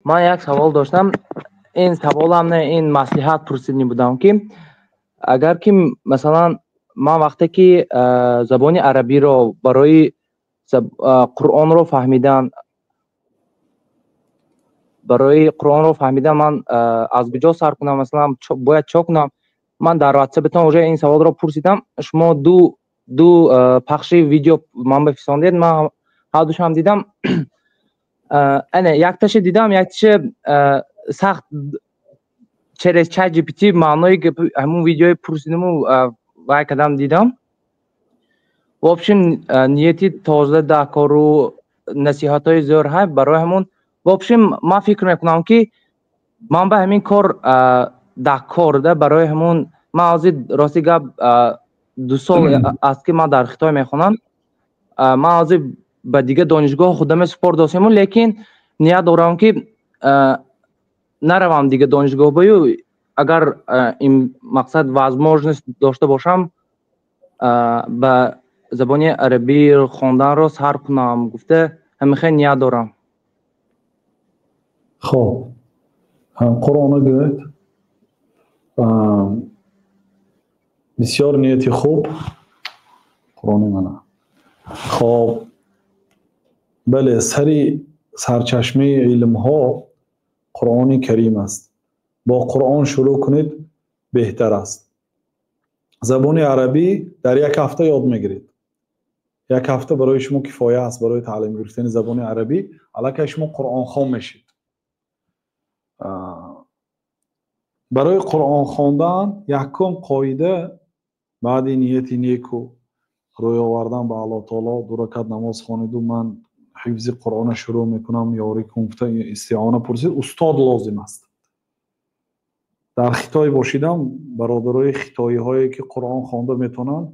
Ман як савол доштам. Ин саволам не, ин маслиҳат пурсидни будам, ки агар ки масалан ман вақте ки забони арабиро барои Қуръонро фаҳмидан, барои Қуръонро фаҳмидан ман аз куҷо сар кунам, масалан, бояд чо кунам? Ман дар ватсапатон уже ин саволро пурсидам. Шумо ду пахши видео ман бифисондед, ман ҳардушам дидам. Ане, якташи дидам, якташи сахт через Chat GPT маънои ҳамун видеои пурсидиму вай кардам, дидам. В общем, нияти тоза дар кору насиҳатҳои зӯр ҳай. Барои ҳамун, в общем, ман фикр мекунам, ки ман ба ҳамин кор дар кор да. Барои ҳамун ман ҳозир, рости гап, 2 сол аст, ки ман дар Хитой мехонам. Ман ҳозир ба дига донишгоҳ худаме супор досему, лекин ният дорам, ки наравам дига донишгоҳ баю. Агар ин мақсад возможность дошта бошам, ба забони арабӣ хонданро сар кунам гуфта, ҳамихел ният дорам. Хоб, Қуръона гӯед. Бисёр нияти хуб. Қуръони мана. Хоб, бале, сари сарчашмаи илмҳо Қуръони Карим аст. Бо Қуръон шурӯъ кунед, беҳтар аст. Забони арабӣ дар як ҳафта ёд мегиред. Як ҳафта барои шумо кифоя аст барои таълим гирифтани забони арабӣ. Аллакай шумо қуръонхон мешед. Барои Қуръон хондан якум қоида: баъди нияти неку рӯй овардан ба Аллоҳ таоло, ду ракат намоз хонеду, ман ҳифзи Қуръона шурӯъ мекунам, ёрӣ кун гуфта истиона пурсид, устод лозим аст. Дар Хитой бошидам, бародарои хитоиҳое, ки Қуръон хонда метавонанд,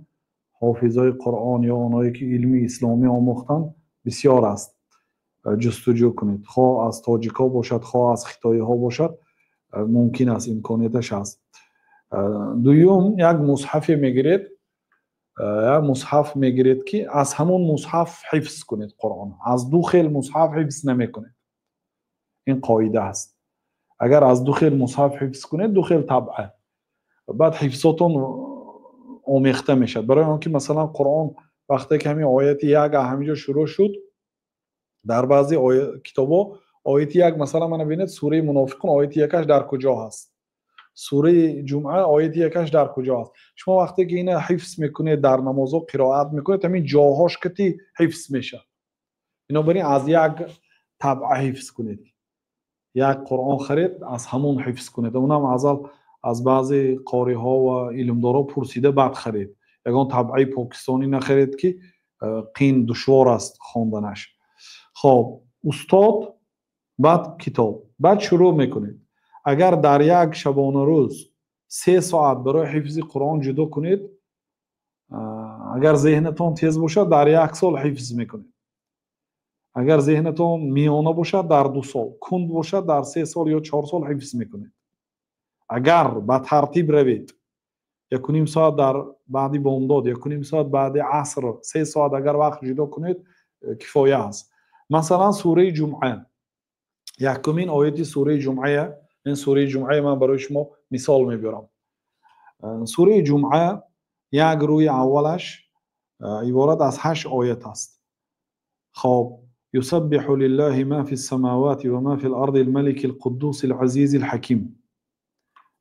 ҳофизои Қуръон ё онҳое, ки илми исломӣ омӯхтанд, бисёр аст. Ҷустуҷӯ кунед, хоҳ аз тоҷикҳо бошад, хоҳ аз хитоиҳо бошад, мумкин аст, имконияташ ҳаст. Дуюм, як мусҳафе мегиред, як мусҳаф мегиред, ки аз ҳамон мусҳаф ҳифз кунед Қуръон. Аз ду хел мусҳаф ҳифз намекунед, ин қоида аст. Агар аз ду хел мусҳаф ҳифз кунед, ду хел табъа, баъд ҳифзотон омехта мешавад. Барои он ки, масалан, Қуръон вақте ки ҳамин ояти як ҳамин ҷо шурӯъ шуд, дар баъзе китобҳо ояти як, масалан, мана бинед, сураи Мунофиқун ояти якаш дар куҷо ҳаст, сураи Ҷумъа ояти якаш дар куҷо ҳаст. Шумо вақте ки ина ҳифз мекунед, дар намозҳо қироат мекунед, ҳамин ҷоҳош кати ҳифз мешавад. Бинобар ин аз як табъа ҳифз кунед. Як Қуръон харед, аз ҳамон ҳифз кунед. Унам азал аз баъзе қориҳо ва илмдорҳо пурсида, баъд харед. Ягон табъаи покистонӣ нахаред, ки қин, душвор аст хонданаш. Хоб, устод, баъд китоб, баъд шурӯъ мекунед. Агар дар як шабонарӯз 3 соат барои ҳифзи Қуръон ҷудо кунед, агар зеҳнатон тез бошад, дар як сол ҳифз мекунед. Агар зеҳнатон миёна бошад, дар 2 сол, кунд бошад, дар 3 сол ё 4 сол ҳифз мекунед. Агар ба тартиб равед, 1.5 соат дар баъди бомдод, 1.5 соат баъди аср, 3 соат агар вақт ҷудо кунед, кифоя аст. Масалан, сураи Ҷумъа, якумин ояти сураи Ҷумъая. Ин сураи Ҷумъая ман барои шумо мисол мебиёрам. Сураи Ҷумъа як рӯи аввалаш иборат аз ҳашт оят аст. Хоб, يسبح لله ما في السماوات وما في الأرض الملك القدوس العزيز الحكيم.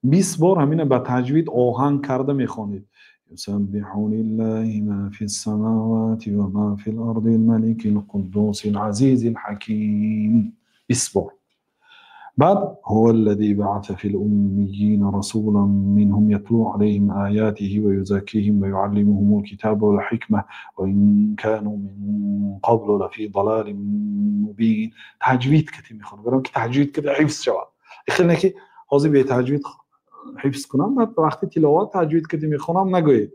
20 бор ҳамина ба таҷвид оҳанг карда мехонед: يسبح لله ما في السماوات وما في الأرض الملك القدوس العزيز الحكيم، 20 бор. بعد هو الذي بعث في الأميين رسولا منهم يتلو عليهم آياته ويزكيهم ويعلمهم الكتاب والحكمة وإن كانوا من قبل لفي ضلال مبين. таҷвид кати мехонам, барам ки таҷвид кати ҳифз шавад. Ихел ки ҳозир бе таҷвид ҳифз кунам, баъд вақти тиловат таҷвид кати мехонам нагӯед.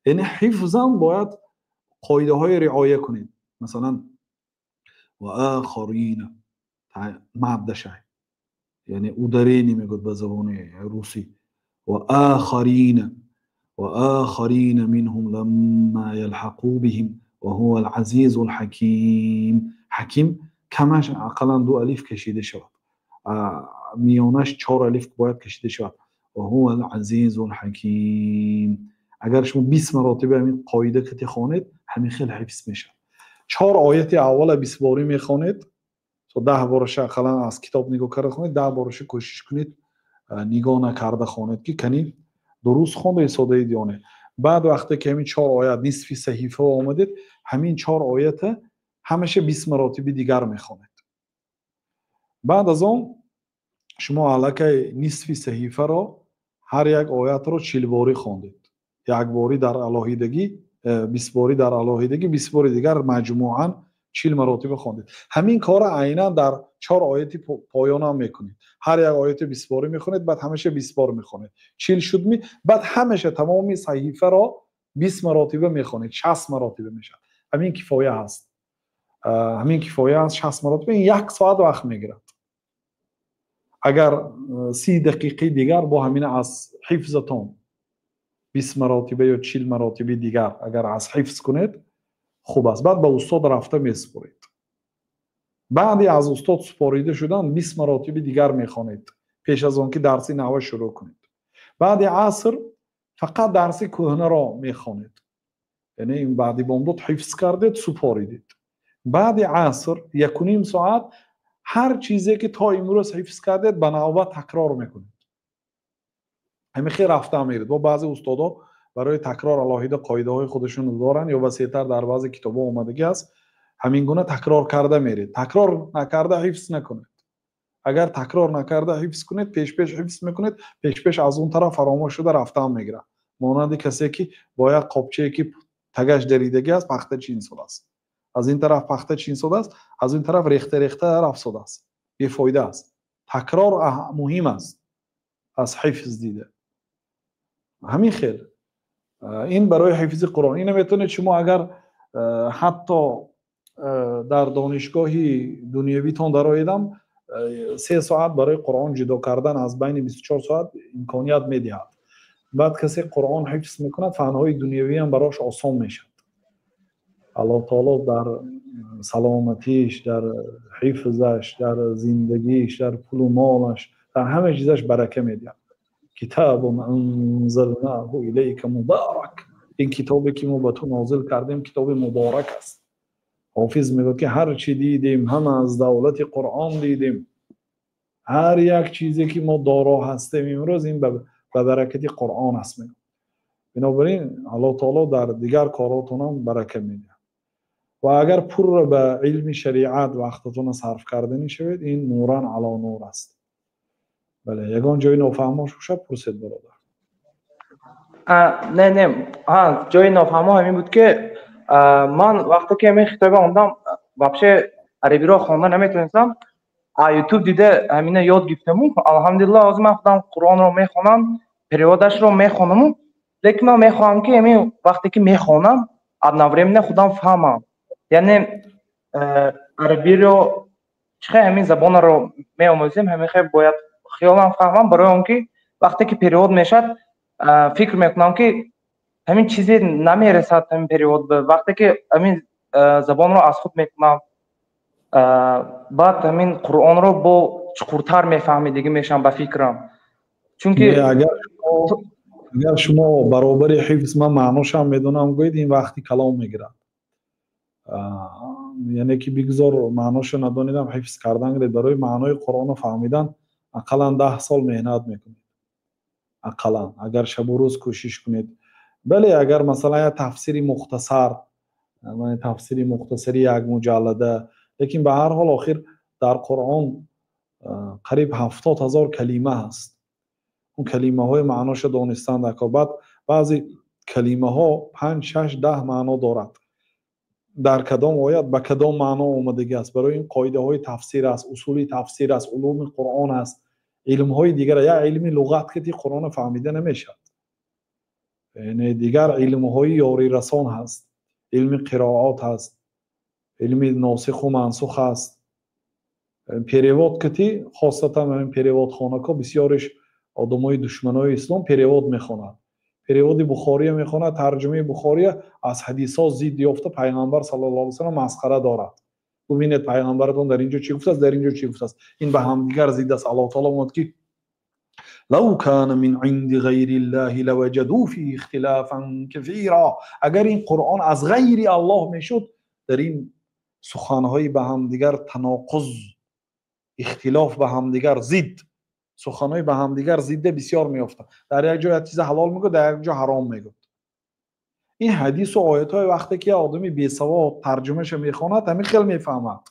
Яъне ҳифзам бояд қоидаҳои риоя кунед. Масалан, وآخرين маддашай, яъне ударение мегӯяд ба забони русӣ. وآخرين وآخرين منهم لما يلحقوا بهم وهو العزيز الحكيم. حكيم камаш ақаллан ду алиф кашида шавад. Миёнаш чор алиф бояд кашида шавад. Ва азизул ҳаким. Агар шумо 20 маротиба ҳамин қоида кати хонед, ҳамин хел ҳифз мешавад. Чор ояти аввала 20 борӣ мехонед, то 10 бораша ақаллан аз китоб нигоҳ карда хонед, 10 бораша кӯшиш кунед нигоҳ накарда хонед, ки кани дуруст хонда истодоед ё не. Баъд вақте ки ҳамин чор оят нисфи саҳифа омадед, ҳамин чор оята ҳамеша 20 маротиби дигар мехонед. Баъд аз он шумо аллакай нисфи саҳифаро ҳар як оятро 40 борӣ хондед. Як борӣ дар алоҳидагӣ, 20 борӣ дар алоҳидагӣ, 20 бори дигар маҷмӯан 40 маротиба хондед. Ҳамин корро айнан дар чор ояти поёнам мекунед. Ҳар як ояти 20 борӣ мехонед, баъд ҳамеша 20 бор мехонед. 40 шуд ми, баъд ҳамеша тамоми саҳифаро 20 маротиба мехонед, 60 маротиба мешавад. Ҳамин кифоя аст. Ҳамин кифоя аст, 60 маротиба ин як соат вақт мегирад. Агар 30 дақиқаи дигар бо ҳамин аз ҳифзатон 20 маротиба ё 40 маротиби дигар агар аз ҳифз кунед, хуб аст. Баъд ба устод рафта месупоред. Баъди аз устод супорида шудан 20 маротиби дигар мехонед, пеш аз он ки дарси нава шурӯъ кунед. Баъди аср фақат дарси кӯҳнаро мехонед. Яъне ин баъди бомдод ҳифз кардед, супоридед. Баъди аср 1.5 соат ҳар чизе ки то имрӯз ҳифз кардед ба навбат такрор мекунед. Ҳамин хел рафта меред. Бо баъзе устодо барои такрор алоҳида қоидаҳои худашонро доранд ё васеътар дар баъзе китобҳо омадагӣ аст. Ҳамин гуна такрор карда меред. Такрор накарда ҳифз накунед. Агар такрор накарда ҳифз кунед, пеш-пеш ҳифз мекунед, пеш-пеш аз он тараф фаромӯш шуда рафтаам мегирад. Монанди касе ки бо як қопчае ки тагаш даридагӣ аст, пахта чин шудааст. Аз ин тараф пахта чин шудааст, аз ин тараф рехта-рехта рафт шудааст. Бефоида аст. Такрор муҳим аст аз ҳифз дида. Ҳамин хел. Ин барои ҳифзи Қуръон. Ина метавонед шумо агар ҳатто дар донишгоҳи дунявитон дароедам, 3 соат барои Қуръон ҷудо кардан аз байни 24 соат имконият медиҳад. Баъд касе Қуръон ҳифз мекунад, фанҳои дунявӣ ҳам барош осон мешавад. Аллоҳ таоло дар саломатиш, дар ҳифзаш, дар зиндагиш, дар пулу молаш, дар ҳама чизаш барака медиҳад. Китобун анзалнаху илайка муборак. Ин китобе ки мо ба ту нозил кардем, китоби муборак аст. Ҳофиз мегӯяд ки ҳар чи дидем, ҳама аз давлати Қуръон дидем. Ҳар як чизе ки мо доро ҳастем имрӯз, ин ба баракати Қуръон аст, мегӯяд. Бинобар ин Аллоҳ таоло дар дигар коротонам барака медиҳад. Ва агар пурра ба илми шариат вақтатонро сарф карданӣ шавед, ин нуран ало нур аст. Бале, ягон ҷои нофаҳмош бошад, пурсед, бародар. Не, не, ҷои нофаҳмо ҳамин буд ки ман вақте ки ҳамин хитоба омадам, вообще арабиро хонда наметавонистам. Ютуб дида ҳамина ёд гирифтаму, алҳамдулиллаҳ, ҳозир ман худам Қуръонро мехонам, переводашро мехонаму, лекин ман мехоҳам ки ҳамин вақте ки мехонам, одновременно худам фаҳмам. Яъне арабиро чӣ хел ҳамин забонро меомӯзем, ҳамин хел бояд хиёлам фаҳмам, барои он ки вақте ки перевод мешавад, фикр мекунам ки ҳамин чизе намерасад ҳамин перевод. Вақте ки ҳамин забонро аз худ мекунам, баъд ҳамин Қуръонро бо чуқуртар мефаҳмидагӣ мешавам ба фикрам. Чунки агар шумо баробари ҳифз ман маъношам медонам гӯед, ин вақти калом мегирад. Яъне ки бигзор маъношо надонидам, ҳифз кардан гиред. Барои маънои Қуръонро фаҳмидан ақаллан 10 сол меҳнат мекунед. Ақаллан агар шабу рӯз кӯшиш кунед. Бале, агар масалан як тафсири мухтасар, тафсири мухтасари як муҷаллада, лекин ба ҳар ҳол охир дар Қуръон қариб 70,000 калима ҳаст. Он калимаҳои маъношо донистан дар кор. Баъд баъзе калимаҳо 5, 6, 10 маъно дорад. Дар кадом оят ба кадом маъно омадагӣ аст. Барои ин қоидаҳои тафсир аст, усули тафсир аст, улуми Қуръон аст, илмҳои дигар. Як илми луғат ки Қуръонро фаҳмида намешавад. Яъне дигар илмҳои ёрирасон ҳаст, илми қироат ҳаст, илми носиху мансух ҳаст. Перевод кати, хосатан ҳамин переводхонако бисёриш одамои душманои ислом перевод мехонад. Переводи Бухория мехонад, тарҷумаи Бухория аз ҳадисҳо зид ёфта пайғамбар саллаллоҳу алайҳи васаллам масхара дорад. Бубинед, пайғамбаратон дар ин ҷо чӣ гуфтааст, дар ин ҷо чӣ гуфтааст. Ин ба ҳамдигар зид аст. Аллоҳ таоло мегӯяд, ки лав кана мин инди ғайри ллаҳи лаваҷаду фиҳи ихтилафан касира. Агар ин Қуръон аз ғайри Аллоҳ мешуд, дар ин суханҳои ба ҳамдигар таноқуз, ихтилоф, ба ҳамдигар зид, суханҳои ба ҳамдигар зидда бисёр меёфтанд. Дар як ҷо як чиза ҳалол мегӯяд, дар як ҷо ҳаром мегӯяд. Ин ҳадису оятҳои вақте ки одами бесавод тарҷумаша мехонад, ҳамин хел мефаҳмад.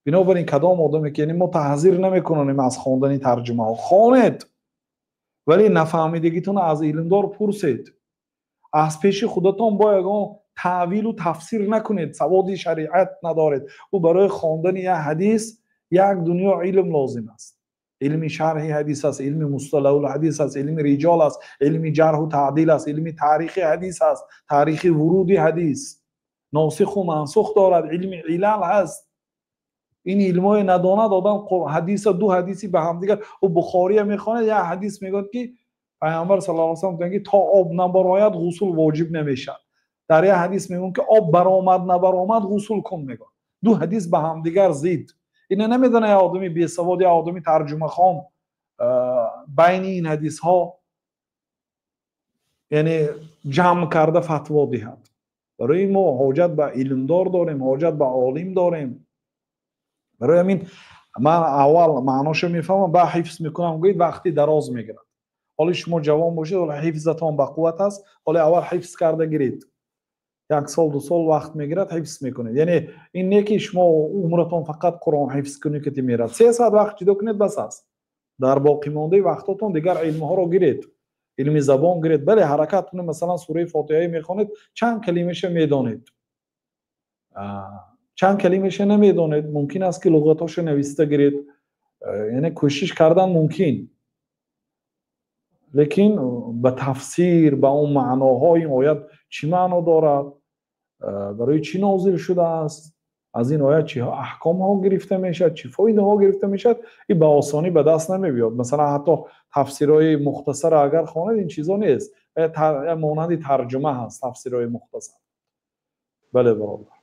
Бинобар ин, кадом одаме ки, яъне мо таҳзир намекунонем аз хондани тарҷумаҳо, хонед, вале нафаҳмидагитонро аз илмдор пурсед. Аз пеши худатон бо ягон таъвилу тафсир накунед, саводи шариат надоред. Ӯ барои хондани як ҳадис як дунё илм лозим аст. Илми шарҳи ҳадис аст, илми мусталаҳул ҳадис аст, илми риҷол аст, илми ҷарҳу таъдил аст, илми таърихи ҳадис аст, таърихи вуруди ҳадис, носиху мансух дорад, илми илал ҳаст. Ин илмое надонад одам, ҳадиса, ду ҳадиси ба ҳамдигар, ӯ Бухория мехонад, як ҳадис мегӯяд, ки Пайғамбар саллаллоҳу алайҳи васаллам гуфтанд, ки то об набарояд, ғусул воҷиб намешавад. Дар як ҳадис мегӯянд, ки об баромад, набаромад, ғусул кун мегӯяд. Ду ҳадис ба ҳамдигар зид. Ина намедона як одами бесавод, як одами тарҷумахон байни ин ҳадисҳо, яъне ҷамъ карда фатво диҳад. Барои мо ҳоҷат ба илмдор дорем, ҳоҷат ба олим дорем. Барои ҳамин ман аввал маъношо мефаҳмам, баъд ҳифз мекунам гӯед, вақти дароз мегирад. Ҳоли шумо ҷавон бошед, ҳоли ҳифзатон бақувват аст, ҳоли аввал ҳифз карда гиред. Як сол, 2 сол вақт мегирад, ҳифз мекунед. Яъне ин не ки шумо умратон фақат Қуръон ҳифз кунед, ки мерад. 3 соат вақт ҷудо кунед, бас аст. Дар боқимондаи вақтотон дигар илмҳоро гиред. Илми забон гиред. Бале, ҳаракат кунед, масалан сураи Фотиҳа мехонед, чанд калимаша медонед. Чанд калимаша намедонед, мумкин аст ки луғатҳоша нависта гиред. Яъне кӯшиш кардан мумкин. Лекин ба тафсир, ба он маъноҳо, ин оят чӣ маъно дорад, барои чӣ нозил шудааст, аз ин оят чӣ аҳкомҳо гирифта мешавад, чӣ фоидаҳо гирифта мешавад, ин ба осонӣ ба даст намебиёд. Масалан, ҳатто тафсирҳои мухтасара агар хонед, ин чизо нест. Монанди тарҷума ҳаст тафсирҳои мухтасар. Бале, бародар.